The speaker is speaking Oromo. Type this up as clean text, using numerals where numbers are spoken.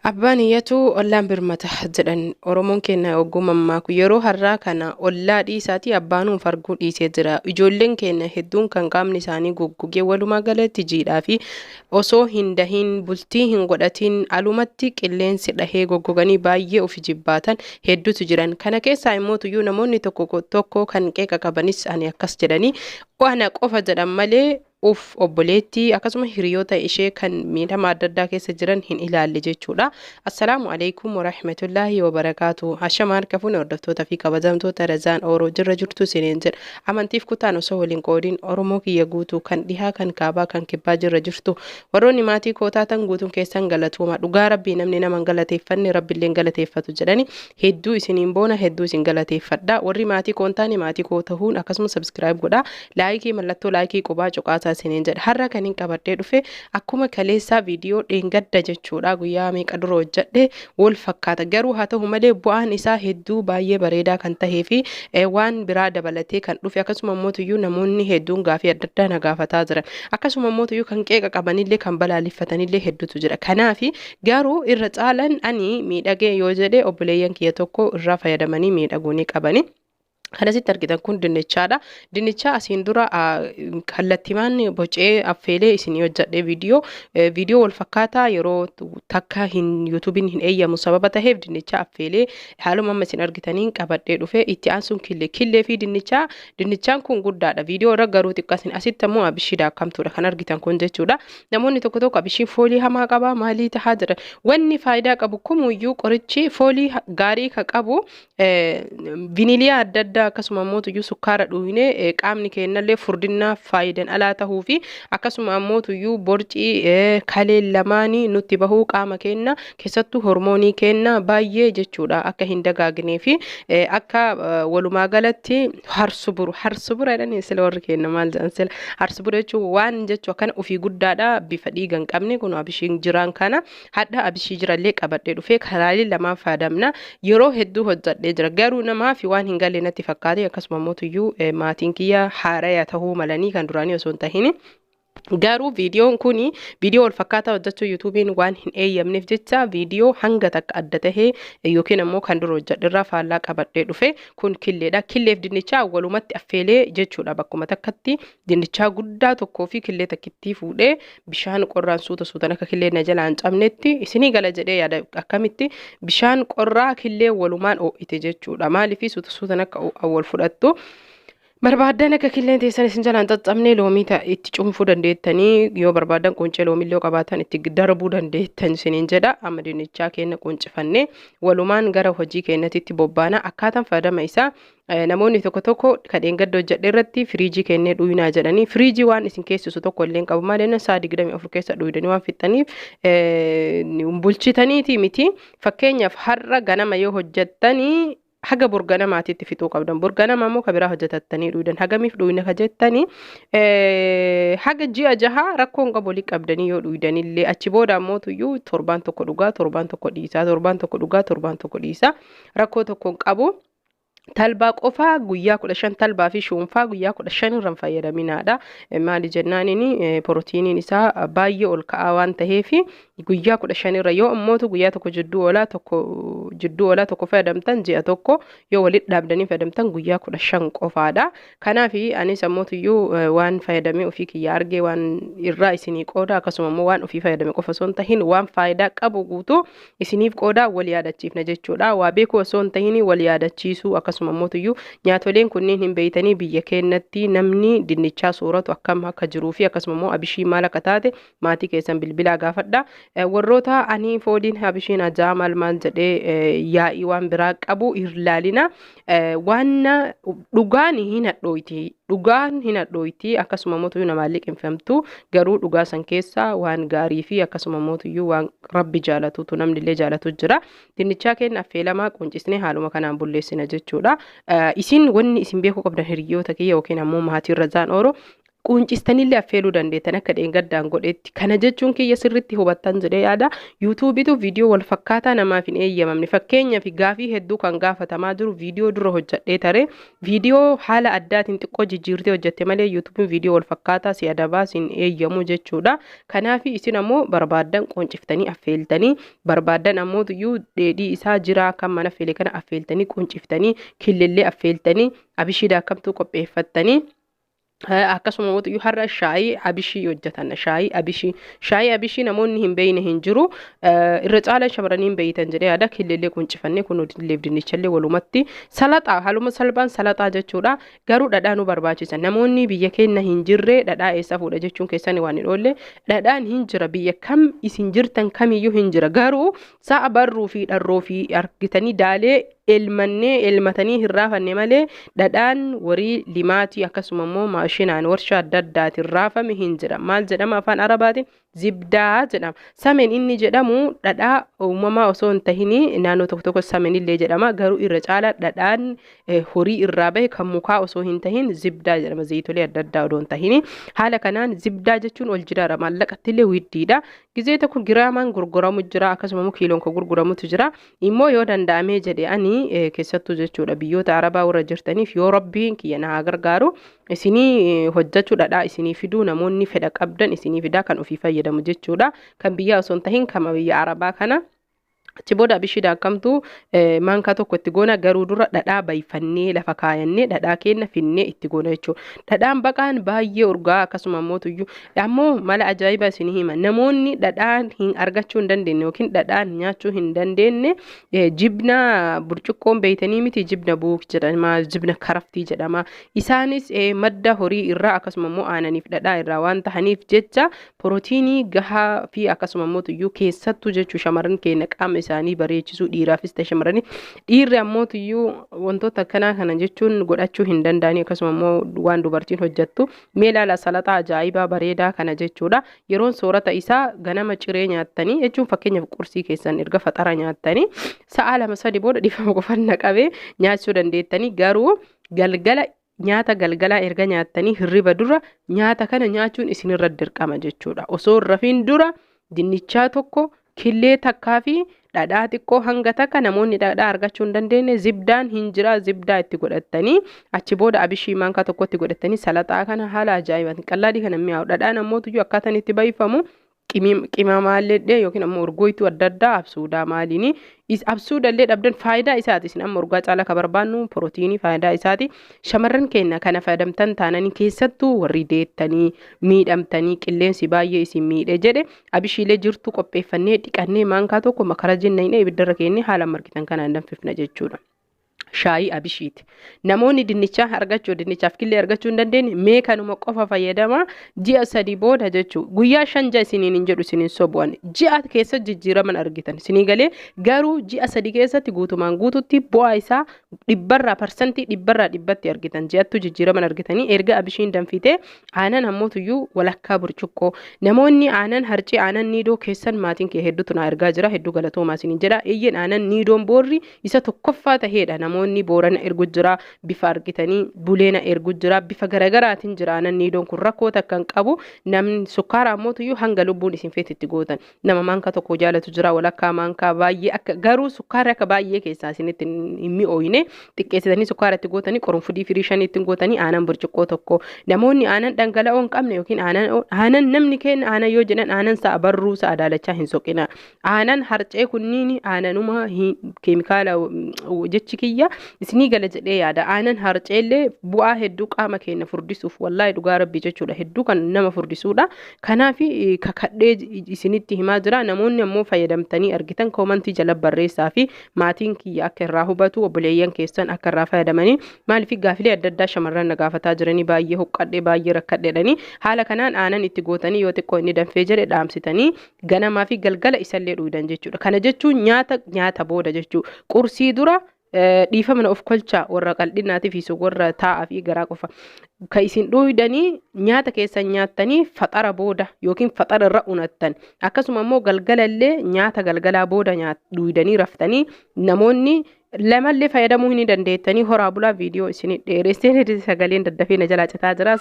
Abbaan iyyatu ollaan birmata jedhan Oromoon keenya hogguu mammaaku. Yeroo har'aa kana ollaa dhiisaatii abbaanuun farguu dhiisee jira. Ijoolleen keenya hedduun kan qaamni isaanii goggogee walumaa galatti jiidhaa fi osoo hin dahin bultii hin godhatin alumatti qilleensi dhahee goggoganii baay'ee ofi jibbaatan hedduutu jiran. Kana keessaa immoo tuyyuu namoonni tokko tokko kan qeeqa qabanis ani akkas jedhanii ana qofa jedhan malee uf obboleettii akkasuma hiriyoota ishee kan miidhama adda addaa keessa jiran hin ilaalle jechuudha. Assalaamu alaikum warahmatullaahi wabarakaatu. Hashama harka fuune hordoftoota fi kabajamtoota Razaan Ooroo jirra jirtu isiniin jedha. Amantiif kutaan osoo waliin qoodiin Oromoo kiyya guutuu kan dhihaa kan kaabaa kan kibbaa jirra jirtu. Warroonni maatii koo taatan guutuun keessan galatooma. Dhugaa rabbii namni nama hin galateeffanne rabbillee hin galateeffatu jedhani hedduu isiniin boona hedduu isin galateeffadha. Warri maatii koo hin taane maatii koo tahuun akkasuma subscribe godhaa. Laayikii mallattoo laayikii qubaa cuqaasaa isiniin jedha. Har'a kan hin qabadhee dhufe akkuma kaleessaa viidiyoo dheengadda jechuudha. Guyyaa meeqa dura hojjedhe wal fakkaata. Garuu haa ta'u malee bu'aan isaa hedduu baay'ee bareedaa kan tahee fi waan biraa dabalatee kan dhufe akkasuma immoo namoonni hedduun gaafii adda addaa na gaafataa jiran. Akkasuma immoo kan qeeqa qabanillee kan balaaleffatanillee hedduutu jira. Kanaaf garuu irra caalan ani miidhagee yoo jedhe obboleeyyan kiyya tokko irraa fayyadamanii miidhaguu ni qabani. Kan asitti argitan kun dinnichaadha. Dinnichaa asiin dura kallattimaan bocee affeelee isinii hojjedhee viidiyoo viidiyoo wal fakkaataa yeroo takka hin yuutuubiin hin eeyyamu sababa taheef dinnichaa affeelee haaluma amma isin argitaniin qabadhee dhufe. Itti aansuun killee killee fi dinnichaa dinnichaan kun guddaadha. Viidiyoo irra garuu xiqqaasin asitti ammoo abishii daakkamtuudha kan argitan kun jechuudha. Namoonni tokko tokko abishiin foolii hamaa qaba maalii tahaa jedhan. Wanni faayidaa qabu kumuyyuu qorichi foolii gaarii ka qabu viniliyaa adda addaa akkasuma ammoo tuyyuu sukkaara dhugne qaamni keenyallee furdinaa faayidan alaa tahuu fi akkasuma ammoo tuyyuu borcii kaleen lamaanii nutti bahuu qaama keenya keessattuu hormoonii keenya baay'ee jechuudha akka hin dagaagnee fi akka walumaa galatti harsuburu harsubura jedhanii sila warri keenya maal jedhan sila harsuburu jechuun waan jechuu akkana ofii guddaadha bifa dhiiga hin qabne kun abishiin jiraan kana hadha abishii jirallee qabadhee dhufee karaalee lamaan fayyadamna yeroo hedduu hojjedhee jira garuu namaaf waan hin galle natti fakkaate akkasuma mootuyyuu maatiin kiyya haaraya tahuu malanii kan duraanii osoo hin tahini. Garuu viidiyoon kun viidiyoo wal fakkaataa hojjechuu yuutuubiin waan hin eeyyamneef jecha viidiyoo hanga takka adda tahee yookiin ammoo kan dura hojjedherraa faallaa qabadhee dhufe kun killeedha. Killeef dinnichaa walumatti affeelee jechuudha bakkuma takkatti dinnichaa guddaa tokkoo fi killee takkittii fuudhee bishaan qorraan suuta suutan akka killee na jalaa hin cabnetti isinii gala jedhee yaada akkamitti bishaan qorraa killee walumaan ho'ite jechuudha. Maaliif suuta suutan akka wal fudhattu. Barbaaddan akka killeen teessan isin jalaa hin caccabne loomii itti cuunfuu dandeettanii yoo barbaadan quncee loomii illee qabaatan itti darbuu dandeettan isiniin jedha. Amma dinnichaa keenya quncifannee walumaan gara hojii keenyatti bobbaana. Akkaataan fayyadama isaa namoonni tokko tokko kan dheengadda hojjedhe irratti firiijii kennee dhuynaa jedhanii firiijii waan isin keessisu tokko illee hin qabu. Maal jennaan sa'a 24 keessa dhuydanii waan fixxaniif bulchitaniiti miti. Fakkeenyaaf har'a ganama yoo hojjettanii haga borganamaatitti fixuu qabdan. Borganama immoo ka biraa hojjetattanii dhuydan. Hagamiif dhuyna ka jettanii haga ji'a jaha rakkoo hin qabu walii qabdanii yoo dhuydanillee achi booda ammoo tuyyuu torbaan tokko dhugaa torbaan tokko dhiisaa torbaan tokko dhugaa torbaan tokko dhiisaa rakkoo tokko hin qabu. Talbaa qofaa guyyaa 15 talbaa fi shuunfaa guyyaa 15 irra hin fayyadaminaadha. Maali jennaaniin pirootiiniin isaa baay'ee ol ka'aa waan ta'eef guyyaa 15 irra yoo ammootu guyyaa tokko jidduu oolaa tokko jidduu oolaa tokko fayyadamtan ji'a tokko yoo walitti dhaabdanii fayyadamtan guyyaa 15 qofaadha. Kanaaf anis ammootuyyuu waan fayyadamee ofii kiyya argee waan irraa isinii qooda akkasuma immoo waan ofii fayyadame qofa osoo hin tahin waan faayidaa qabu guutuu isiniif qooda wal yaadachiifna jechuudha. Waa beekuu osoo hin tahin wal yaadachiisuu akkasuma mootuyyuu nyaatoleen kunniin hin beeytanii biyya keenyatti namni dinnichaa sooratu akkam akka jiruu fi akkasuma immoo abishii maal akka taate maatii keessan bilbilaa gaafadha. Warroota ani fooliin abishiin ajaa maal maal jedhee yaa'ii waan biraa qabu hin ilaalina. Waan dhugaan hin hadhooyti. Dhugaan hin hadhooyti akkasuma mootuyyuu namaan liqimfamtu garuu dhugaa san keessa waan gaarii fi akkasuma mootuyyuu waan rabbi jaalatutu namni illee jaalatu jira. Dinnichaa keenya affeelamaa quncisnee haaluma kanaan bulleessina jechuudha. Isin wanni isin beekuu qabdan hiriyoota kiyya yookiin ammoo maatii Razaan Ooroo Quuncistanillee affeeluu dandeettan akka dheengaddaan godhetti. Kana jechuun kiyya sirriitti hubattan jedhee yaada. YouTubetu viidiyoo wal fakkaataa namaaf hin eeyyamamne. Fakkeenyaaf gaafii hedduu kan gaafatamaa jiru viidiyoo dura hojjedhee tare viidiyoo haala addaatiin xiqqoo jijjiirtee hojjette malee YouTube'n viidiyoo wal fakkaataa si adabaa sin eeyyamu jechuudha. Kanaaf isin ammoo barbaaddan quunciftanii affeeltanii, barbaaddan ammoo iyyuu dheedhii isaa jiraa kan mana affeele kana affeeltanii quunciftanii, killillee affeeltanii, abishii daakkamtuu qopheeffattanii. Akkasuma mootiyyuu har'a shaayii abishii hojjetan. Shaayii abishii, shaayii abishii namoonni hin beeyne hin jiru, irra caalaan shamarranii hin beeytan jedhee yaada. Killeellee quncifannee kun illeef dinnichallee walumatti salaxaa, haaluma salphaan salaxaa jechuudha. Garuu dhadhaa nu barbaachisa. Namoonni biyya keenya hin jirre dhadhaa eessa fuudha jechuun keessan waan hin oolle. Dhadhaan hin jira, biyya kam isin jirtan kamiyyuu hin jira. Garuu sa'a barruu fi dharroo fi argitanii daalee elmannee elmatanii hin raafanne malee dhadhaan warii limaatii akkasuma immoo maashinaan warshaa adda addaatiin raafame hin jira. Maal jedhama afaan Arabaatiin? Zibdaa jedhama. Samen inni jedhamu dhadhaa uumamaa osoo hin tahin naannoo tokko tokko samen illee jedhama. Garuu irra caalaa dhadhaan horii irraa bahe kan mukaa osoo hin tahin zibdaa jedhama. Zayitolee adda addaa odoo hin tahin. Haala kanaan zibdaa jechuun ol jiraara, maallaqatti illee widdiidha. Gizee tokko giraamaan gurguramu jira, akkasuma immoo kiiloon kan gurguramutu jira. Immoo yoo danda'amee jedhe ani keessattuu jechuudha biyyoota Arabaa warra jirtaniif, yoo Rabbiin kiyya na haa gargaaru, isinii hojjechuu dhadhaa isinii fiduu namoonni fedha qabdan isinii fidaa, kan ofii fayyadamu jechuudha. Kan biyyaa osoo hin tahin kama biyya Arabaa kana. Achi booda abishii daakkamtuu maankaa tokko itti goona. Garuu dura dhadhaa bayfannee lafa kaayannee dhadhaa keenya finnee itti goona jechuudha. Dhadhaan baqaan baay'ee urgaa, akkasuma immoo tuyyuu ammoo mala ajaa'ibaa isinii hima. Namoonni dhadhaan hin argachuu hin dandeenye yookiin dhadhaan nyaachuu hin dandeenye, jibna burcuqqoon beeytanii miti, jibna buuk jedhama, jibna karaftii jedhama. Isaanis madda horii irraa akkasuma immoo aananiif dhadhaa irraa waan tahaniif jecha pirootiinii gahaa fi akkasuma immoo tuyyuu keessattuu jechuu shamarran keenya qaama isaanii bareechisuu, dhiiraafis ta'e shamarranii, dhiirri ammoo tuyyuu wantoota akkanaa kana jechuun godhachuu hin danda'anii, akkasuma immoo waan dubartiin hojjettu. Mee ilaala salaxaa ajaa'ibaa bareedaa kana jechuudha. Yeroon soorata isaa ganama ciree nyaattanii jechuun, fakkeenyaaf qursii keessan erga faxara nyaattanii sa'a 2-3 booda, dhiifama qofanna qabee, nyaachuu dandeettanii. Garuu galgala nyaata galgalaa erga nyaattanii hirriba dura nyaata kana nyaachuun isinirra dirqama jechuudha. Osoo hin rafiin dura dinnichaa tokko, killee takkaa fi dhadhaa xiqqoo hanga takka. Namoonni dhadhaa argachuu hin dandeenye zibdaan hin jira, zibdaa itti godhattanii, achi booda abishii maankaa tokkotti godhattanii, salaxaa kana haala ajaa'ibaatiin qallaadii kana mi'aawu. Dhadhaan ammoo tuyyuu akkaataan itti bayfamu qimamaallee yookiin ammoo urgooytuu adda addaa absuudaa maaliini, absuudallee dhabdan faayidaa isaati. Isin amma urgaa caalaa ka barbaannu pirootiinii faayidaa isaati. Shamarran keenya kana fayyadamtan taananii, keessattuu warri deettanii miidhamtanii qilleensi baay'ee isin miidhe jedhe, abishiilee jirtu qopheeffannee dhiqannee maankaa tokko makara jennee ibiddarra keennee haala margitan kanaan danfifna jechuudha. Shaayii abishiiti. Namoonni dinnichaa argachuu, dinnichaaf killee argachuu hin dandeenye, mee kanuma qofa fayyadama. Ji'a 3 booda jechuu, guyyaa 5 ja'a isiniin hin jedhu, isiniin sobu'an, ji'a keessa jijjiiraman argitan isinii galee. Garuu ji'a 3 keessatti guutumaan guututti bu'aa isaa dhibbarraa 100% argitan. Ji'attuu jijjiiraman argitanii erga abishiin danfitee. Aanan ammootuyyuu walakkaa burcuqqoo. Namoonni aanan harcee, aanan Niidoo keessan maatiin kee hedduutu na ergaa jira, hedduu galatoomaa isiniin jedha. Eeyyeen, aanan Niidoon boorri isa tokkoffaa taheedha. Namoonni Boorana ergu jira, bifa argitanii Buleena ergu jira, bifa garagaraatiin jira. Aanan Niidoon kun rakkoo takka hin qabu. Namni sukkaara ammootuyyuu hanga lubbuun isin feetitti gootan. Nama maankaa tokko jaalatu jira, walakkaa maankaa baay'ee akka, garuu sukkaarri akka baay'ee keessaa isinitti hin mi'ooyne xiqqeessitanii sukkaara itti gootanii, qorunfudii firii shanii ittiin gootanii, aanan burcuqqoo tokko. Namoonni aanan dhangala'oo hin qabne yookiin aanan namni kenna aanan yoo jedhan aanan sa'a barruu sa'a daalachaa hin soqina. Aanan harcee kunniin aananuma keemikaala, jechi kiyya isinii gala jedhee yaada. Aanan harceellee bu'aa hedduu qaama keenya furdisuuf, wallaahi dhugaa Rabbii jechuudha, hedduu kan nama furdisuudha. Kanaaf kakadhee isinitti himaa jira. Namoonni ammoo fayyadamtanii argitan koomantii jala barreessaa fi maatiin kiyya akka irraa hubatu, obboleeyyan keessan akka irraa fayyadamanii. Maaliif gaafilee adda addaa shamarran na gaafataa jiranii, baay'ee huqqadhee, baay'ee rakkadheedhanii. Haala kanaan aanan itti gootanii yoo xiqqoo inni danfee jedhe dhaamsitanii ganamaa fi galgala isallee dhuydan jechuudha. Kana jechuun nyaata nyaata booda jechuudha. Qursii dura, dhiifama na of kolchaa warra qal'inaatii fi warra taa'aa fi garaa qofa. Ka isin dhuydanii nyaata keessan nyaattanii faxara booda yookiin faxara irra unattan. Akkasuma immoo galgalallee nyaata galgalaa booda dhuydanii raftanii namoonni lamallee fayyadamuu hin dandeettanii. Horaa bulaa, viidiyoo isin dheeressee sagaleen daddafee na jalaa citaa jira.